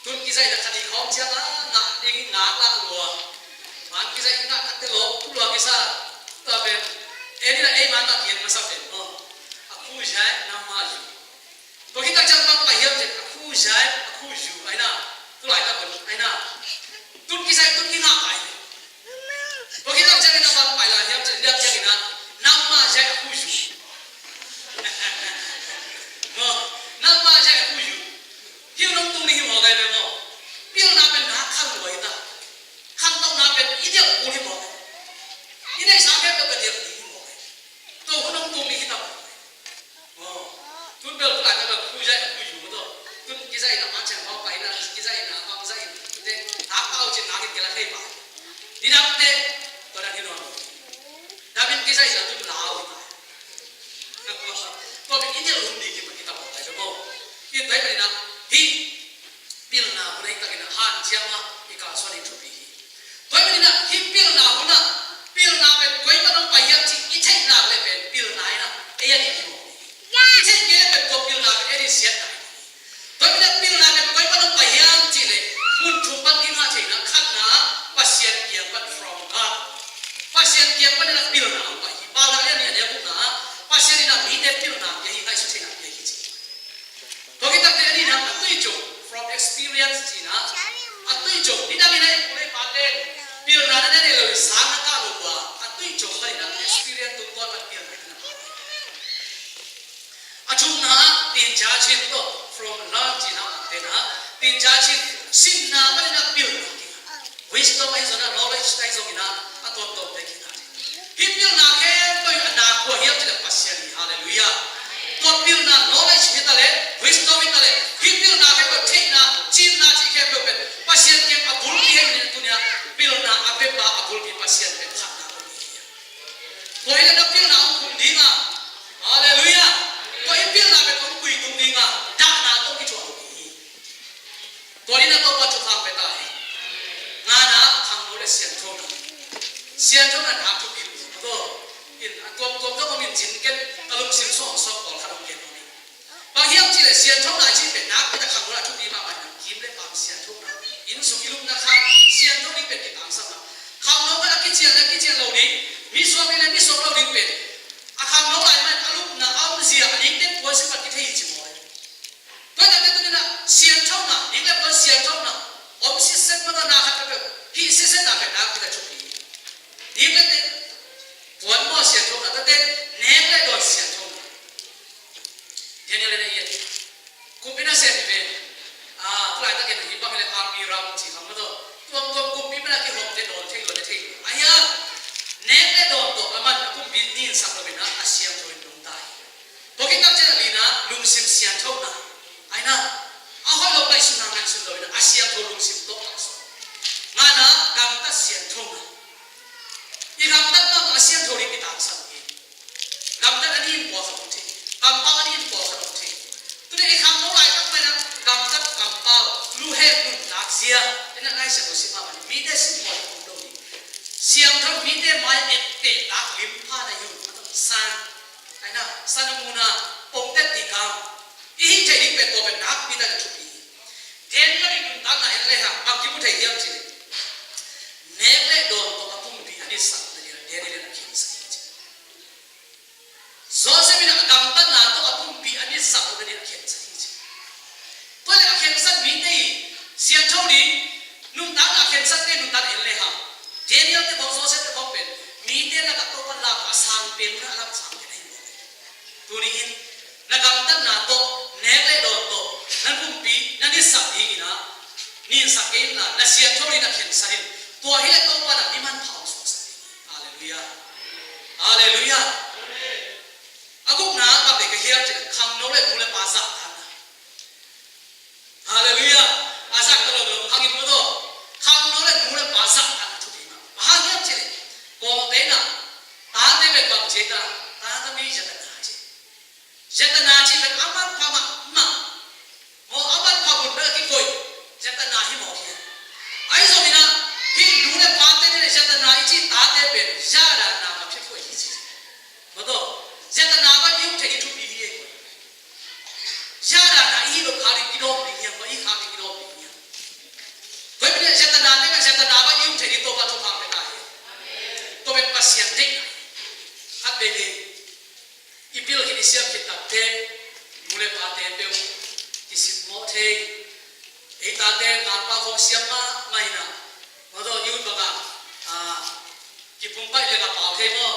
Tun kizaih tak khat i khawng ciang a, ngah ding ngak lak lua. Man kizaih ngah takteh lawp lua kisa. Tua pen, en in ah ei man mah kiang masa pen maw. A khu zai, nangmah zu. Tua khit tak ciang bang pai hiam cih leh, a khu zai, a khu zu, ahi na. Tu laitak un, ahi na. Tun kizaih, tun kingah pai. Tua khit tak ciang in a bang pai lai hiam cih leh, liak ciang in a, nangmah zai a khu zu. Maw, nangmah zai a khu zu. Hih hun hong tung ding hi mawk hi ve maw. Pilna pen na khang lua hi ta. Khantohna pen i delh kul hi mawk hi. I neihsa khempeuh ka delh ding hi mawk hi. Tua hun hong tung ding hi ta mawk hi. Aw, tun bel tu laitak bel khu zai a khu zu tawh. Tun kizaih in a pan ciang khawng pai in a, kizaih in a bang zaih in. Tute, tak pau cin ngak in kila thei pai. Nidang teh, tua dan hi nawn lo. David kizaih in a tun lau hi pai. Tua pen i delh hun ding hi mawk hi ta mawk hi maw. Hi tua hi pen in a, hih pilna hun ahih takin a hanciam a i kalsuan ding thupi hi. Tua ahih manin ah hih pilna hun ah, pilna pen koi pan hong pai hiam cih i theih nak leh pen pilna in ah ei a ding hi mawk hi. I theih kei leh pen tua Judging to, from learn cihna mah te na, tin judging, sinna panin a pilna kingah. Wisdom ahi zongin a, knowledge ahi zongin a, a tuamtuamte kingah. Hih pilna khempeuh a na kua hiam cih leh Pasian hi, hallelujah. Tua pilna knowledge hi ta leh, wisdom hi ta leh, hih pilna khempeuh theihna, cinna cih khempeuh pen Pasian kiang a bulpi hi in, tuni a pilna a pepa a bulpi Pasian pen khatna bulpi hi. Tua hi leh na pilna hong khum ding a, hallelujah. Tua i pilna pen hong pui tung ding a, dahna tawh kithuah lo hi. Tua ni na Topa thupha pia ta hi. Ngana, khangno le sianthona. Sianthona na thupi lo. Tua in a tuamtuam tawh om in cin ken ka lungsim sawm sawm pawl khat om ken om in. Bang hiam cih leh sianthona cih pen nakpi tak khangno a thupi mahmah in kim le pam sianthona. Inn sung i lupna khang siantho ding pen kitangsam a. Khangno khat a kician le kician lo ding, mi suak ding le mi suak lo ding pen a khangno lai man a lupna a omzia a ding tek puan sipat kithei hi ci maw le. Tua hi takte tuni in a sianthona, dik le puan sianthona om sitset mah tawh na khat peuhpeuh hih sitsetna pen nakpi tak thupi. Dik le te puan maw sianthona, tate nek le dawn sianthona. Daniel in a iat kumpi nasem hi ve. Ah, tulaitak in hih bang hi leh army ram ci kham maw tawh. Tuamtuam kumpi pen a kihawmte dawn thei lo, ne thei lo. Ahi a, nek le dawn tawh a man a kumpi ninsak lo in a, a siangtho in nungta hi. Tua khit tak ciang a lina lungsim sianthona. Ahi na, a hoih lo ngaihsutna ngaihsun lo in a, a siangtho lungsim tawh takso. Ngana, gamtat sianthona. I gamtat mah a siangtho ding kitangsam hi. Gamtat a nih in pawlkhat om thei. Kampau a nih in pawlkhat om thei. Tuni i khangno laitak mah in a gamtat, kampau, luhek, nuntak zia in a ngaihsak lo si mahmah. Mite simmaw om lo hi. Siangtho mite mai etteh tak lim pha na hi uh. San, ahi na, san a muna pongtet ding kam. I hih theih ding pen tua pen nakpi tak a thupi hi. Daniel i nuntakna en le hang bang kimu thei hiam cih leh, nek le dawn tawh a pumpi a nitsak nading a Daniel in a khensat hi ci. Joseph in a gamtatna tawh a pumpi a nitsak nading a khensat hi ci. Tua leh a khensat mite i siangtho ding, nuntakna a khensat te nuntak en le hang, Daniel te khawng, Joseph te khawng pen mite lakah Topa lak a sang pen, a lam sang pen ahi maw. Tuni in na gamtatna tawh, nek le dawn tawh na pumpi na nitsak ding in a, ninsak kei inla, na siangtho ding na khensat in. Tua hi leh Topa in a mi manpha hong suaksak ding hi. Halleluiah. Halleluiah. A gukna bang deih ka hiam cih leh khangno le nu le pa zahtakna. Halleluiah. A zahtak lo lo khang in maw tawh. Khangno le nu le pa zahtakna thupi mah. Bang hang hiam cih leh kawngte in a, tate pen bang ci ta, tate mi zatana ci. Zatana cih pen a manpha mahmah. Maw, a manpha mun bek a kikoih. Zatana hi mawk hi. Ahi zongin a, hih nu le pate nih le zatana i cih tate pen zatana mah phiat kua hi ci. Maw tawh, zatana mah i um thei ding thupi hi ei. Zatana i hih loh khak ding i dawm ding hiam, maw, i khak ding i dawm ding hiam. Tua pen zatana te mah zatana mah i um thei ding Topa thupha pia ta hi. Tua pen Pasian deihna. Khat veivei i pil khit i siam khit takteh nu le pate peuh kisimmawh thei. Ei tate Mangpau khawng siam mahmah in a, maw tawh, i ut bangah, ah, kipum paih leng a pau thei maw?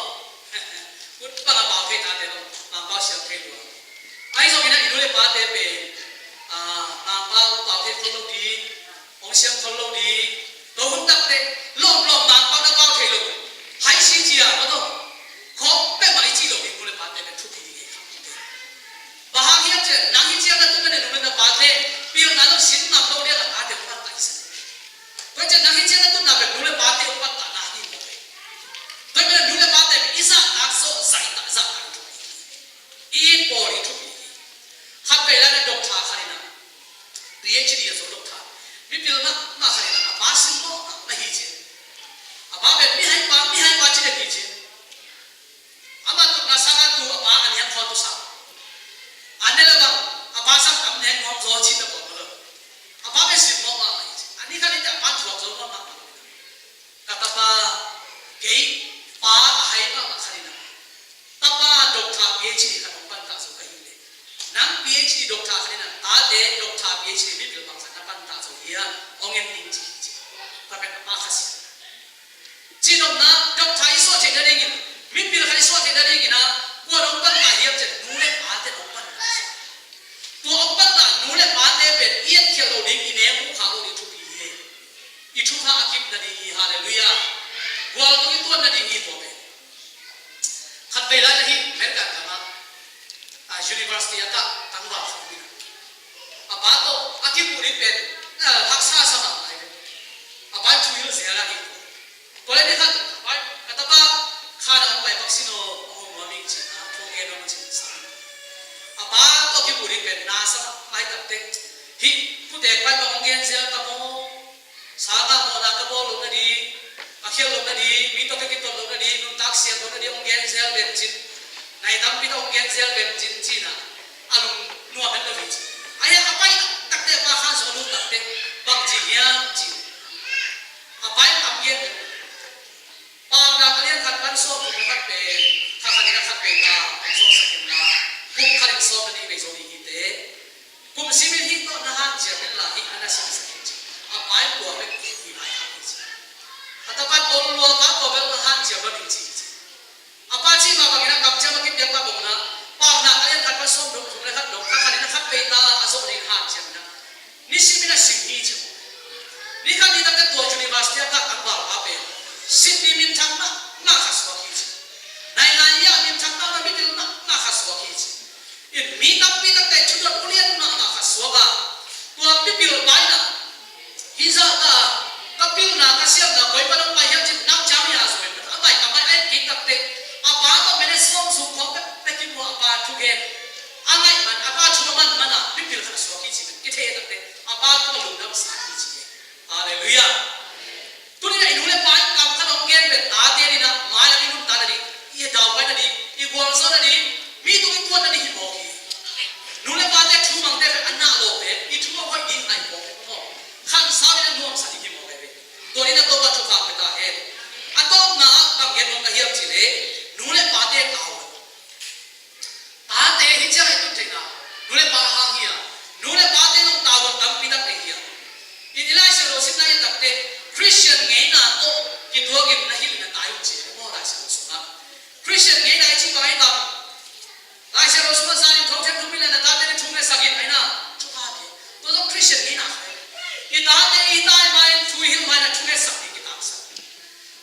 Ut bangah pau thei, tate bang Mangpau siam thei lua. Ahi zongin a i nu le pate pen, ah, Mangpau pau thei khol lo ding, hong siam khol lo ding. Tua hun takteh lawmlawm Mangpau na pau thei lo. Hai si cia, maw tawh, khawk peuhmah i cih lo ding, nu le pate pen thupi ding hi kha. Bang hang hiam cih leh nang hi ciang na tun na nu le na pate pilna zong sin ngam lo ding a, tate hong pantak hi sa. Tua ciang nang hi ciang na tunna pen nu le pate hong pantakna hi mawk hi. Tua pen nu le pate pen i zahtak zawh, zahtak, zahtak hi thupi hi. I it pawl hi thupi hi. Khat vei lai-in doctor khat in a, PhD a zo doctor, mipil mahmah khat in a, a pa simmawh mahmah hi ci. A pa pen mihaipa, mihaipa ci dek hi ci. Amah tutna sangin tu a pa a niam khawng tu sa. A ne le bang a pa sang tam ne nuam zaw cih na bawl lo. A pa bek simmawh mahmah hi ci. A ni khat in teh a pa thuak zo mahmah. Ka tapa, kei pa a hai mahmah khat in a, tapa doctor PhD khat hong pantak zo ka hih leh, nang PhD doctor khat in a, tate doctor PhD mipil bang khat na pantak zo hiam, hong en ning ci hi ci. Tua pen a pa kha sia. Cihnopna, doctor i suah theih nadingin, mipil khat i suah theih nadingin a, kua hong pantak hiam cih leh nu le pate hong pantak hi. University a kah tangval khat hi. A pa tawh a kimuh ding pen, eh, haksa sa mahmah hi. A pa in thuhilh zel a hi. Tua leh ni khat, a pa in, "Ka tapa, khan ah hong pai bak sin aw, hong hong nuam ing," ci-in ah, thu gen nuam a cin sa. A pa tawh kimuh ding pen na sa mahmah hi takteh, hih khut-ek pa in bang hong gen zel tam aw. Sangah mawhna ka bawl loh nading, ka khial loh nading, mi tawh ka kiton loh nading, nuntak siam loh nading hong gen zel ven cin, nai tampi tawh hong gen zel ven cin ci-in ah, a lungnuam het lo hi ci. Ahi a, a pai taktak teh, a pa khan sung a lut takteh bang ci hiam cih leh, a pa in a gen, Paunak a lian khat pan sawmthum le khat pen, kha khat in a khat vei ta hong zawhsak inla, kum khat in sawm le nih vei zo ding hi teh, kum sim in hih tawh na hanciam inla, hih a na simsak in ci. A pa in tua bek hih lai kha hi ci. A tapa in, "Om lua, ka tua bek na hanciam lo ding," ci hi ci. A pa cih mah bangin a kamciam a kipiak mah bangin ah, Paunak a lian khat pan sawmthum le khat dong, kha khat in a khat vei ta a zawh ding hanciam in ah, nisim in a sim hi ci. Ni khat ni takteh tua university a kah tangval pa pen Sydney minthang mahmah khat suak hi ci. Nai lai ah minthang mahmah, mipil mahmah khat suak hi ci. In mi tampi takteh thudot ulian mahmah khat suak a, tua mipil pa in ah, "Hih zah ta, ka pilna, ka siamna, koi pan hong pai hiam?" ci-in nang ciang hi a zo in, a mai, a mai a et kik takteh, a pa tawh minute sawm sung khawng pek, pek kimu a, a pa thugen a ngaih man, a pa thu a man man a, mipil khat a suak hi ci-in kithei takteh, a pa tawh lungdam sa hi ci. Halleluiah. Tuni-in ah i nu le pa in kam khat hong gen pen, tate in ah mailam i nuntak nading, i daupai nading, i gualzo nading, mi tung i tuat nading hi mawk hi. Nu le pate thu mangte pen a nah lo pen, i thu a hoih ding ahi mawk hi mawk. Khansau in a nuamsa ding hi mawk hi ve. Tua in a Topa thupha pia ta hen. A tawpna ah bang gen nuam ka hiam cih leh, nu le pate tau. Tate hi ciang i tun theihna, nu le pa hang hi a, nu le pate zong tavuan tampi tak nei hi a. In i Lai Siangtho simna i et takteh, Khristian ngeina tawh kituakin na hilh in a tai un ci hi maw, Lai Siangtho sungah. Khristian ngeina i cih bang ahi tam? Lai Siangtho sungah zan in thoteng thum in leh na tate na thu ngetsak in, ahi na, thupha hi. Tua zong Khristian ngeina khat hi. I tate i tai ma in thu i hilh ma in a thu ngetsak ding kitangsap.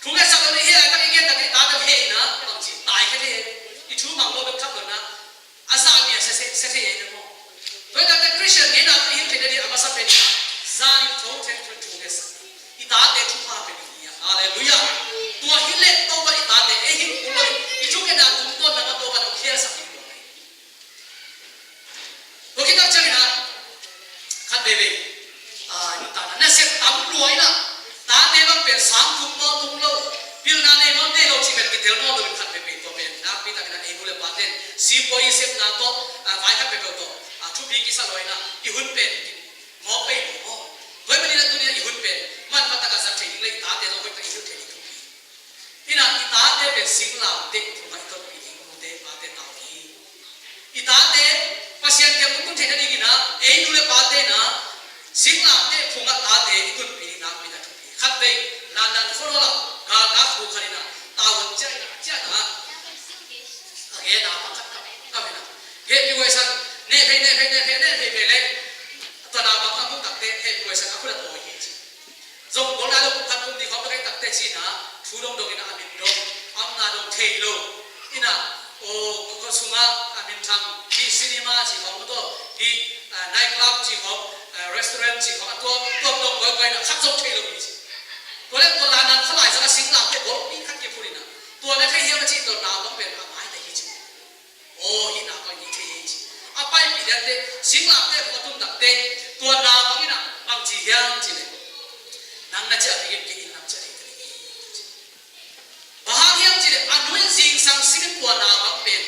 Thu ngetsak lo ding hi a, tak i gen tak i tate heh in a, bangci tai khe ding hi. I thu mang lo bek tham lo in a, a zah mi a sia, sia, sia thei hi maw. Tua hi takteh Khristian ngeina i hilh theih nading a masa pen in a, zan in thoteng thum thu ngetsak. I tate thupha pia ding hi a. Halleluiah. Tua hi leh Topa in i tate ei hi kul lo in, i thungetna tungtawn lam ah Topa in hong khialsak ding hi. Tua khit tak ciangin ah, khat veivei, ah, i nuntakna ah nasep tam lua in ah, tate bang pen sang tung maw tung lo, pilna nei maw nei lo cih pen kitel maw lo in, khat veivei tua pen nakpi takin ah ei nu le pate in sipuai i sepna tawh, ah, vai khat peuhpeuh tawh, ah, thupi kisa lua in ah, i hun pen mawk pei lo maw. Tua ahih manin ah tuni-in ah i hun pen manpha takin zat thei ding le i tate tawh hoih takin i hilh thei ding thupi. In ah i tate pen singlamteh phungah i tonpih ding, nute pate tau hi. I tate Pasian kiang hong tun theih nadingin ah ei nu le pate in ah singlamteh phungah tate i tonpih ding nakpi tak thupi. Khatvei London khua ah galkap khat in ah tavuan ciah in ah, ciah in ah, a gen a, pakhat ka, ka gen a, "Happy wedding, ne phei, ne phei, ne phei, ne phei," phei leh, tua naupang a muh takteh happy wedding a khut a tawi hi ci. Zong bawl nai lo, kum khat kum nih khawng bek ahih takteh ci-in ah, thu dongdong in ah, a min dong, a omna dong thei lo. In ah, aw, khuasung ah a minthang, hih cinema cih khawng, tua, hih, ah, night club cih khawng, ah, restaurant cih khawng, a tuam, tuam dong kawikawi in ah, khat zong thei lo hi ci. Tua leh tua London khualai zong a singlamteh bawlpi khat kiphut in ah, tua na thei hiam a cih, tua naupang pen a maite hi ci. Aw, hih naupang hi thei hi ci. A paipih lian teh, singlamteh phung a tun takteh, tua naupang in ah bang ci hiam cih leh, "Nang na ciah ding in kei in nang ciah ding ka ding hi," ci. Bang hang hiam cih leh, a nu in zingsang sim in tua naupang pen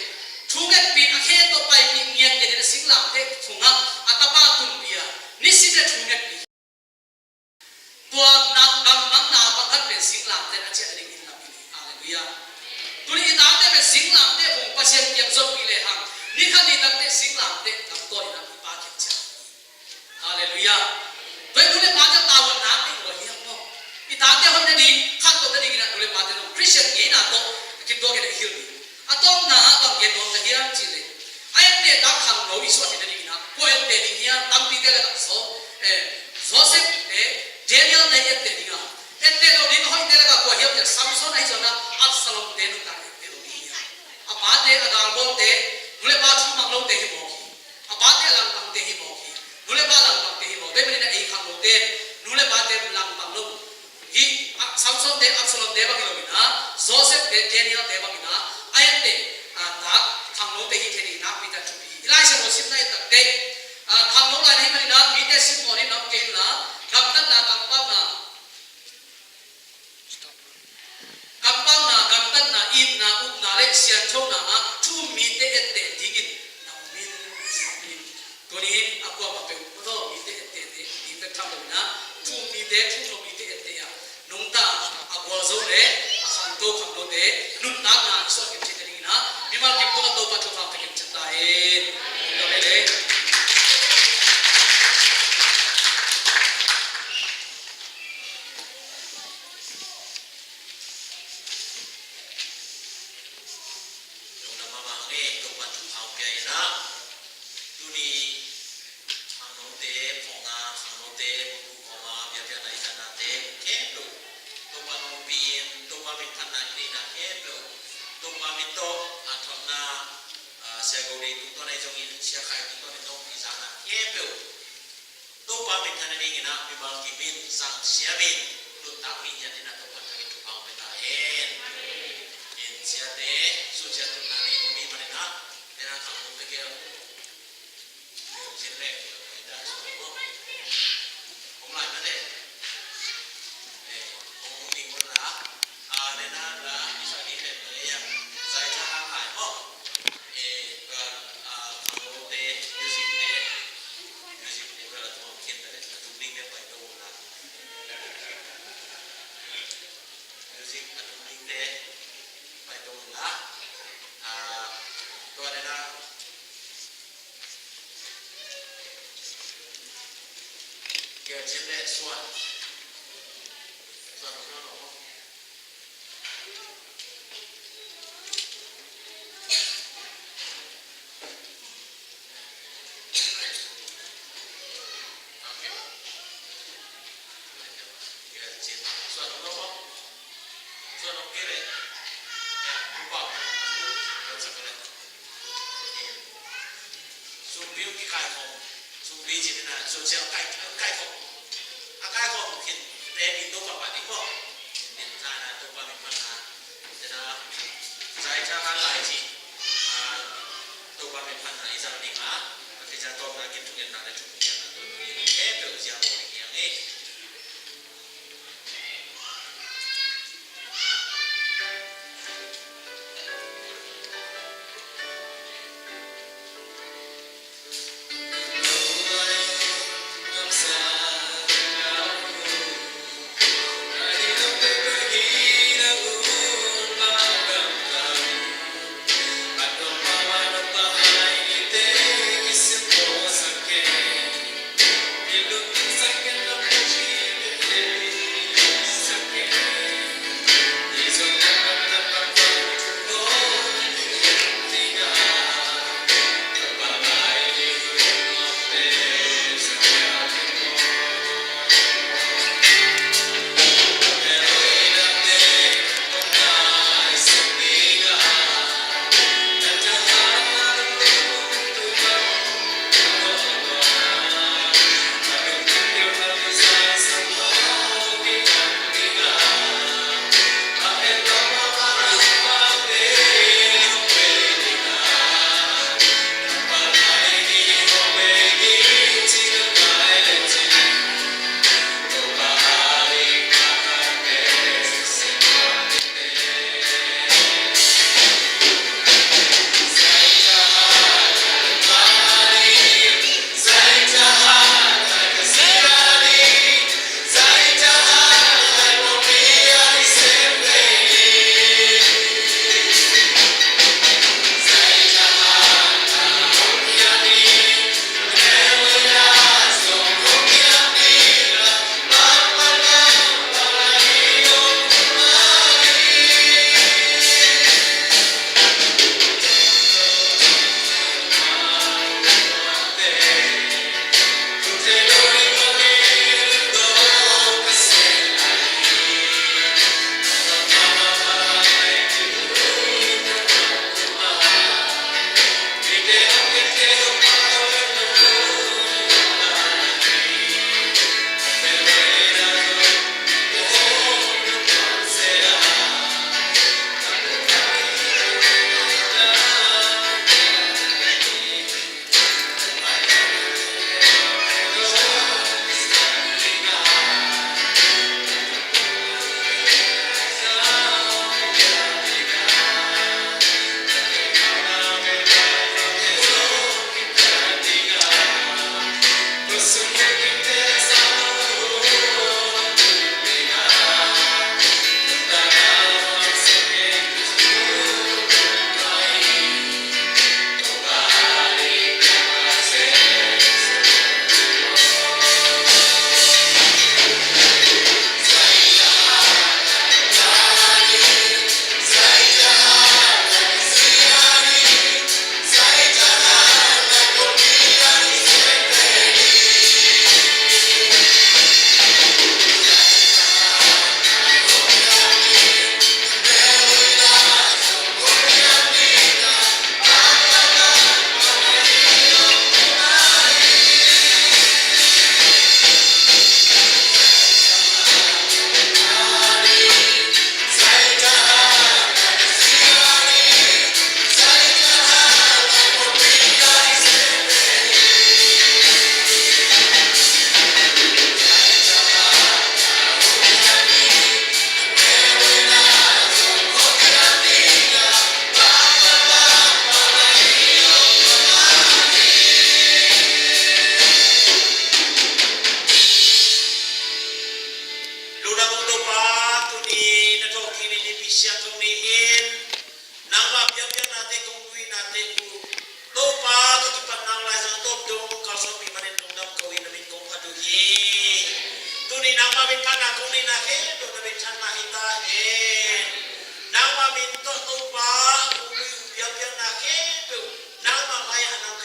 thungetpih in, a khe tawh paipih ngiatngiat in a singlamteh phungah a tapa tunpih a, nisim le thungetpih. Tua naupang, naupang khat pen singlamteh a ciah ding in lam hi. Halleluiah. Tuni i tate pen singlamteh phung Pasian kiang zonpih lehang, ni khat ni takteh singlamteh lam tawn in ah i Pa kiang ciah. Halleluiah. Tua hi nu le pate tavuan nak ding uh hi hang maw. I tate hoih nading, khantoh nadingin ah nu le pate zong Khristian ngeina tawh kituakin ah i hilh ding. A tawpna ah bang gen nuam ka hiam cih leh, a etteh tak khangno i suah theih nadingin ah kua etteh ding hiam? Tampite lakah Zo-, eh, Joseph te, Daniel te i etteh ding a, etteh lo ding a hoihte lakah kua hiam cih leh Samson ahi zongin ah Absalom te nuntak etteh lo ding hi a. A pate, a galbawlte, nu le pa thu mang lote hi Daniel te bangin ah a etteh, ah, tak khangnote hi thei ding nakpi tak thupi. I Lai Siangtho simna i et takteh, ah, khangno lai na hih manin ah mite simmawh ding nam kei un ah gamtatna, kampauhna, kampauhna, gamtatna, itna, upna le sianthona ah thu um mite etteh dingin na um in. Tuni in a kuamah peuh mawtaw mite etteh te ding bek tham lo in ah thu um mite, thu um lo mite etteh ah nungta a gualzo le a khangto khangnote nuntakna i suah khin theih nadingin ah mimal kim tungah Topa thupha pia khin cih ta hen. Amen. Lungdam mahmah hang e, Topa'n thupha hong pia in ah, tuni khangnote phawkna, khangnote bulphuh khawma biakpiakna i zannate khempeuh Topa'n hong pi in, Topa min phatna i neihna khempeuh, Topa min tawh a thotna, ah, Sia Go Dei tungtawn ahi zongin Sia Khai tungtawn in hong pi zahna khempeuh Topa minthanna dingin ah mimal kim in, zang siam in, nuntak mi in, hiah dingin ah Topa'n thangin thupha hong pia ta hen. In siate, sun siate, nuntakna nei lo mi manin ah, dena khang nung tegel. Sin lek, dah suan mo. Om lai mate. Eh, om ding mo la. Ah, dena la, i sa ni pen mo ya. Zai cha ha hai mo. Eh, ka, ah, khang lo te, music te. Music te bel a tung khin ta le, a tung ding bek pai to la. Music a tung ding te pai to la. Ah, tua dena Kial Cin le Suan. Suan, Suan, Suan. Sumpi kikaikhawm, sumpi cih na, sumpi a kai, a kaikhawm. A kaikhawm khin te min Topa pah ding maw. Min zai na Topa min pah na. Te na, zai cha kan lai cih. Ah, Topa min pah na i zang ding a. A te cha tawm na kin thungen na le thungen na. Te peuh zia maw ding yang e.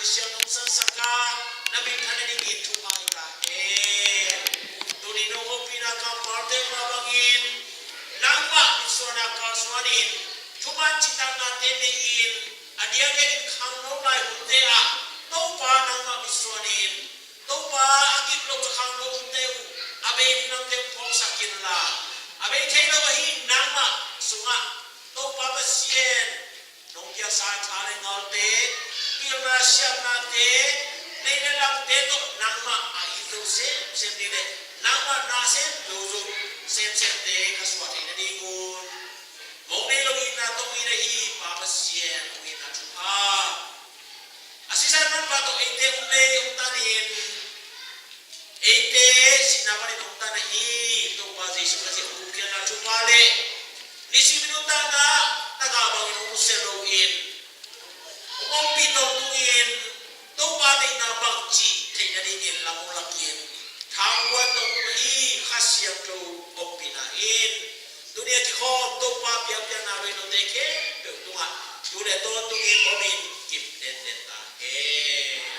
Siam nong sansak a, na minthan nadingin thupha hi ta hen. Tuni nong ompihna kammalte mah bangin nangmah mitsuanna kalsuanin thuman citaknate nei-in, a diakdiakin khangno lai hunte ah Topa nangmah mitsuanin Topa a kip lo ka khangno hunte uh a bei ding lamte uh phawksak inla, a bei thei lo ahi nangmah sungah Topa Pasian nong piaksa tha le ngalte, pilna siamnate, nei le lamte tawh nangmah a it zo semsem ding le nangmah na sem zo zo semsemte ka suah theih nadingun mong nei lo itna tawh it ahi Pa Pasian, hong itna thupha. A sisan manpha tawh eite um le hong tanin eite sihna panin hong tan ahi Topa Jesu Khazih hong gupkhiatna thupha le nisim i nuntakna taka bangin hong sia loin hong ompih tawntungin Topa deihna bangci theih nadingin lam hong lakin thanghuan tawntungin Kha Siangtho ompihna in tuni a kikhawm Topa piakpiakna rei lote khempeuh tungah tu le tawntungin omin kip denden ta hen.